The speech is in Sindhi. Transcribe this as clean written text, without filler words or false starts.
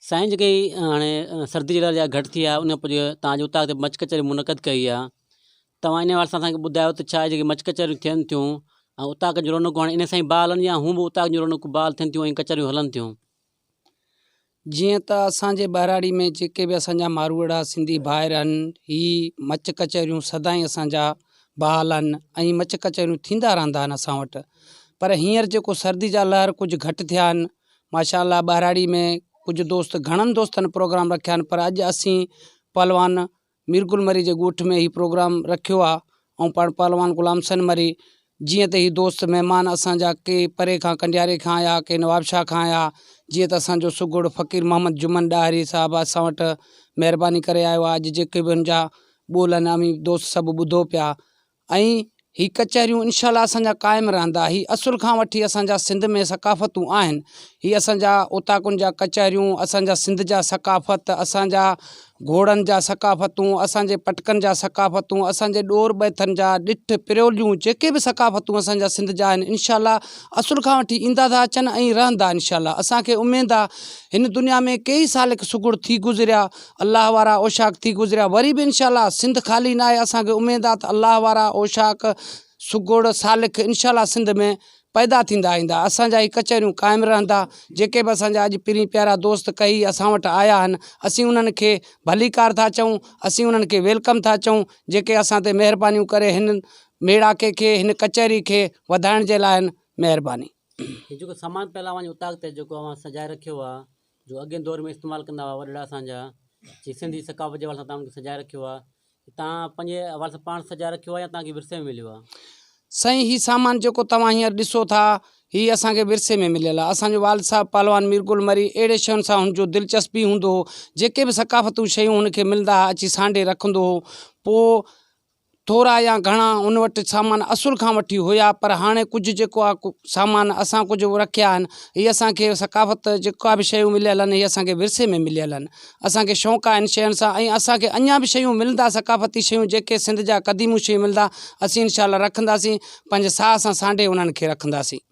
سائين جيڪي هاڻي سردي جي لاء گهٽ ٿي آهي ان کان پوء توهان جي اوطاق تي مچ ڪچهري منعقد ڪئي آهي توهان ان حوالي سان اسان کي ٻڌايو ته ڇا جيڪي مچ ڪچهريون ٿين ٿيون ۽ اوطاق جون رونقون هاڻي ان سان ئي بحال آهن يا هونء به اوطاق جون رونقون بحال ٿين ٿيون ۽ ڪچهريون هلن ٿيون. جيئن ته اسان جي ٻهراڙي ۾ جيڪي به اسان جا ماروئڙا سنڌي ڀائر آهن هي مچ ڪچهريون سدائين اسان جا بحال آهن ۽ مچ ڪچهريون ٿيندا رهندا آهن اسان وٽ پر هينئر جيڪو سردي جا لهر ڪجهه گهٽ ٿيا آهن ماشاء الله ٻهراڙي ۾ ڪجهه دوست گهڻن دوستن پروگرام رکيا آهن پر اڄ اسين پهلوان مير گل مري جي ڳوٺ ۾ هي پروگرام رکيو آهي ۽ پاڻ پهلوان غلام حسين مري جيئن ته هي دوست مهمان اسان جا ڪي پري کان ڪنڊياري کان آيا ڪي نوابشاهه کان آيا جيئن ته اسان جو سگهڙ فقير محمد جمن ڏاهري صاحب اسان وٽ مهرباني ڪري آيو آهي اڄ جيڪي به هن جا ٻول آهن اوهين دوست سڀ ٻڌو پيا ۽ هي ڪچهريون انشاء الله اسان جا قائم رهندا. هي اصل کان وٺي اسان جا سنڌ ۾ ثقافتون آهن. هي اسان جا اوطاقن جا ڪچهريون، اسان جا سنڌ جا ثقافت، اسان جا گهوڙن جا ثقافتون، اسان جي پٽڪن جا ثقافتون، اسان جي ڏور ٻيٿن جا ڏٺ پروليون جيڪي به ثقافتون اسان جا سنڌ جا آهن انشاء الله اصل کان وٺي ايندا ٿا اچن ۽ رهندا انشاء الله. اسان کي اميد آ هن دنيا ۾ ڪيئي سالڪ سگهڙ ٿي گذريا الله وارا اوشاق ٿي گذريا وري به انشاء الله سنڌ خالي ناهي اسان کي اميد آ ته الله وارا اوشاق سگهڙ سالڪ انشاء الله سنڌ ۾ پيدا ٿيندا ايندا اسان جا هي ڪچهريون قائم رهندا جيڪي به اسان جا اڄ پرين پيارا دوست ڪهي اسان وٽ آيا آهن اسين انهن کي ڀليڪار ٿا چئون اسين انهن کي welcome ٿا چئون جيڪي اسان تي مهربانيون ڪري هن ميڙاڪي کي هن ڪچهري کي وڌائڻ جي لاء مهرباني. هي جيڪو سامان پيل آ اوهان جي اوطاق تي جيڪو اوهان سجائي رکيو آ جو اڳئين دور ۾ استعمال ڪندا هئا وڏڙا اسان جا جي سنڌي ثقافت جي حوالي سان توهان ان کي سجائي رکيو آهي توهان پنهنجي حوالي سان پاڻ سجائي رکيو آهي يا توهان کي ورثي ۾ مليو آهي. سائين هي سامان جيڪو توهان هينئر ڏسو ٿا هي اسان کي ورثي ۾ مليل آهي اسان جو والد صاحب پهلوان مير گل مري اهڙي شين سان هن جو دلچسپي هوندو هو جيڪي به ثقافتون شيون هن کي ملندا هئا اچي سانڍي رکندو هو پوء ٿورا يا گهڻا ان وٽ سامان اصل کان وٺي هيا پر هاڻي ڪجهه جيڪو آ سامان اسان ڪجهه رکيا آهن هي اسان کي ثقافت جيڪا به شيون مليل آهن هي اسان کي ورثي ۾ مليل آهن اسان کي شوق آهي ان شين سان ۽ اسان کي اڃا به شيون ملندا ثقافتي شيون جيڪي سنڌ جا قديمون شيون ملندا اسين انشاء الله رکنداسين پنهنجي ساهه سان سانڍي انهن کي رکنداسين.